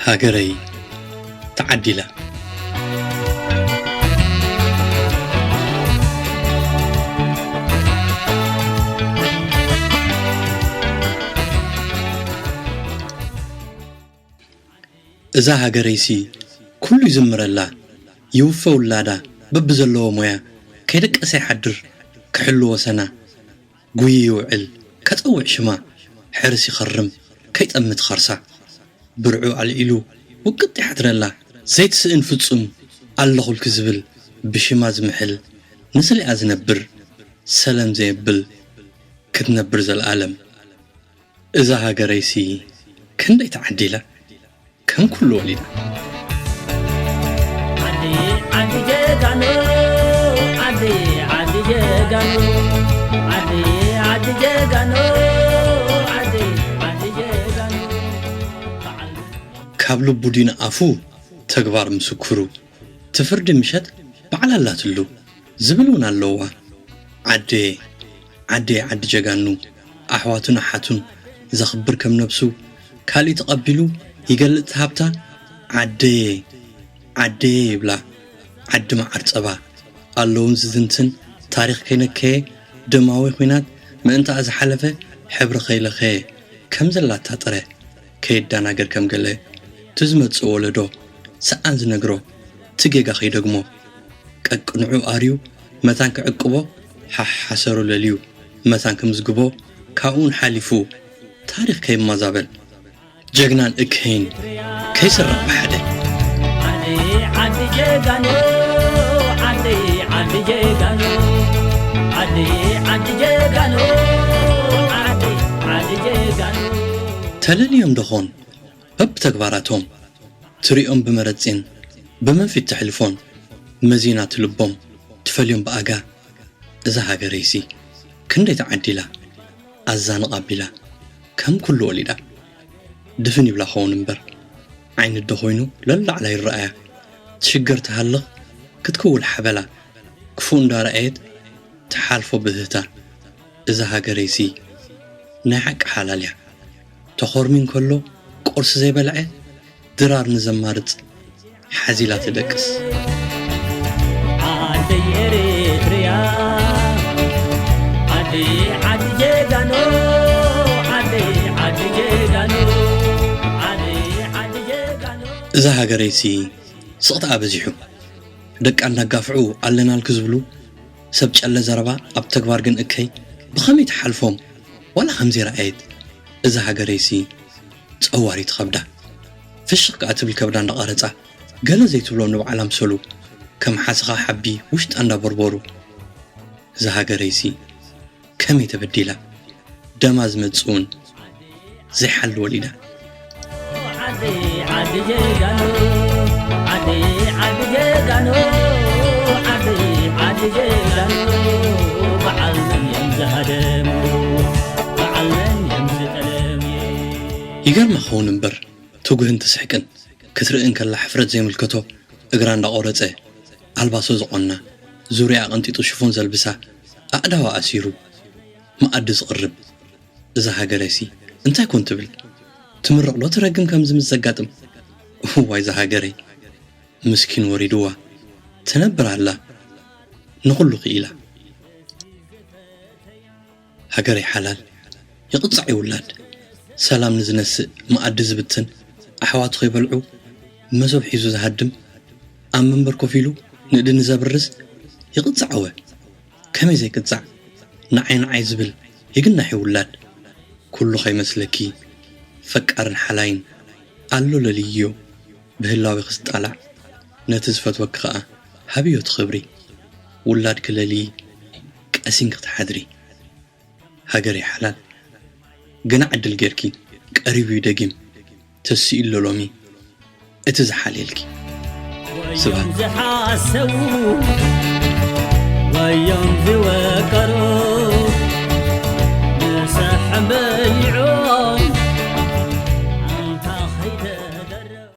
ሃገረይ ተዓዲላ። እዛ ሃገረይሲ ኩሉ ይዝምረላ፣ ይውፈ ውላዳ በብዘለዎ ሞያ፣ ከይደቀሰ ይሓድር ክሕሉ ወሰና፣ ጉይ ይውዕል ከጸውዕ ሽማ፣ ሕርስ ይኸርም ከይጠምት ኸርሳ። ብርዑ ኣልዒሉ ውቅጥ ይሓድረላ፣ ዘይትስእን ፍጹም ኣለኹልኪ ዝብል፣ ብሽማ ዝምሕል ንስሊኣ ዝነብር፣ ሰለም ዘየብል ክትነብር ዘልኣለም። እዛ ሃገረይሲ ክንደይ ተዓዲላ፣ ከም ኩሉ ወሊዳ። ዓዲ ዓዲ ጀጋኑ፣ ዓዲ ዓዲ ጀጋኑ፣ ዓዲ ዓዲ ጀጋኑ፣ ዓዲ ዓዲ ጀጋኑ። በዓል ካብ ልቡ ዲን ኣፉ ተግባር ምስክሩ፣ ትፍርዲ ምሸት በዓል ኣላትሉ ዝብል እውን ኣለዋ። ዓደየ ዓደየ ዓዲ ጀጋኑ፣ ኣሕዋቱን ኣሓቱን ዘኽብር ከም ነብሱ፣ ካሊእ ተቐቢሉ ይገልጽ ሃብታ። ዓደየ ዓደየ ይብላ፣ ዓዲ መዓር ጸባ። ኣለውን ዝዝንትን ታሪኽ ከይነከየ፣ ደማዊ ኲናት ምእንታኣ ዝሓለፈ፣ ሕብሪ ከይለኸየ ከም ዘላታ ጥረ ከይዳናገር ከም ገለ ትዝመጽእ ወለዶ ሰኣን ዝነግሮ ትጌጋ ከይደግሞ ቀቅንዑ ኣርዩ መታን ክዕቅቦ ሓሓሰሩ ለልዩ መታን ክምዝግቦ ካብኡን ሓሊፉ ታሪኽ ከይማዛበል ጀግናን እከይን ከይስራዕ ብሓደ። ዓዲ ዓዲ ጀጋኑ፣ ዓዲ ዓዲ ጀጋኑ፣ ዓዲ ዓዲ ጀጋኑ፣ ዓዲ ዓዲ ጀጋኑ። ተለልዮም ደኾን በብተግባራቶም ትሪኦም ብመረጺን ብመንፊት ተሕልፎን መዚና ትልቦም ትፈልዮም ብኣጋ። እዛ ሃገረይሲ ክንደይ ተዓዲላ ኣዛንቕ ኣቢላ ከም ኩሉ ወሊዳ። ድፍን ይብላ ኸውን እምበር ዓይኒ ኣደ ኾይኑ ለላዕላ ይረኣያ። ትሽገር ትሃልኽ ክትክውል ሓበላ ክፉእ እንዳረኣየት ትሓልፎ ብህህታ። እዛ ሃገረይሲ ናይ ሓቂ ሓላል እያ። ተኾርሚ እንከሎ ቁርሲ ዘይበልዐ ድራር ንዘማርጽ ሓዚላ ትደቅስ። ዓደይ ኤሪትሪያ ዓዲ ዓዲ ጀጋኑ ዓዲ ዓዲ ጀጋኑ ዓዲ ዓዲ ጀጋኑ። እዛ ሃገረይሲ ስቕታ ኣበዚሑ ደቃ እንዳጋፍዑ ኣለናልኪ ዝብሉ ሰብ ጨለ ዘረባ ኣብ ተግባር ግን እከይ ብኸመይ ትሓልፎም ዋላ ከምዚ ረኣየት እዛ ሃገረይሲ ጸዋሪት ኸብዳ ፍሽኽ ከኣ ትብል ከብዳ እንዳቐረጻ ገለ ዘይትብሎም ንባዕላ ኣምሰሉ ከም ሓሰኻ ሓቢ ውሽጣ እንዳበርበሩ እዛ ሃገረይሲ ከመይ ተበዲላ ደማ ዝመጽእ እውን ዘይሓሊ ወሊዳ። ዓዲ ዓዲ ጀጋኑ ዓዲ ዓዲ ጀጋኑ ዓዲ ዓዲ ጀጋኑ በዓል መን እዮም ዝሃደሙ በዓል መን እዮም ዝጠለምዩ። ይገርማ ኸውን እምበር ትጉህን ትስሕቅን ክትርኢ እንከላ ሕፍረት ዘይምልከቶ እግራ እንዳቆረጸ ኣልባሶ ዝቆና ዙርያ ኣቐንጢጡ ሽፎን ዘልብሳ ኣእዳዋ ኣሲሩ መኣዲ ዝቕርብ እዛ ሃገረይሲ እንታይ ኮን ትብል ትምርቕ ዶ ትረግም ከምዚ ምስ ዘጋጥም እዋይ እዛ ሃገረይ ምስኪን ወሪድዋ ትነብር ኣላ ንኹሉ ክኢላ። ሃገረይ ሓላል ይቕጻዕ ይውላድ ሰላም ንዝነስእ መኣዲ ዝብትን ኣሕዋቱ ከይበልዑ መሶብ ሒዙ ዝሃድም ኣብ መንበር ኮፍ ኢሉ ንእዲ ንዘብርስ ይቕጻዕ እወ ከመይ ዘይቅጻዕ ንዓይ ንዓይ ዝብል ይግናሕ ይውላድ ኩሉ ከይመስለኪ ፈቃርን ሓላይን ኣሎ ለልይዮ ብህላዊ ክስጣላዕ ነቲ ዝፈትወኪ ከኣ ሃብዮ ትኽብሪ ውላድኪ ለልዪ ቀሲንኪ ትሓድሪ። ሃገረይ ሓላል ግና ዕድል ጌርኪ ቀሪቡ ዩ ደጊም ተሲኡ ኣሎ ሎሚ እቲ ዝሓልየልኪ። ስብሃት። ዝሓሰቡ ወዮም ዝወቀሩ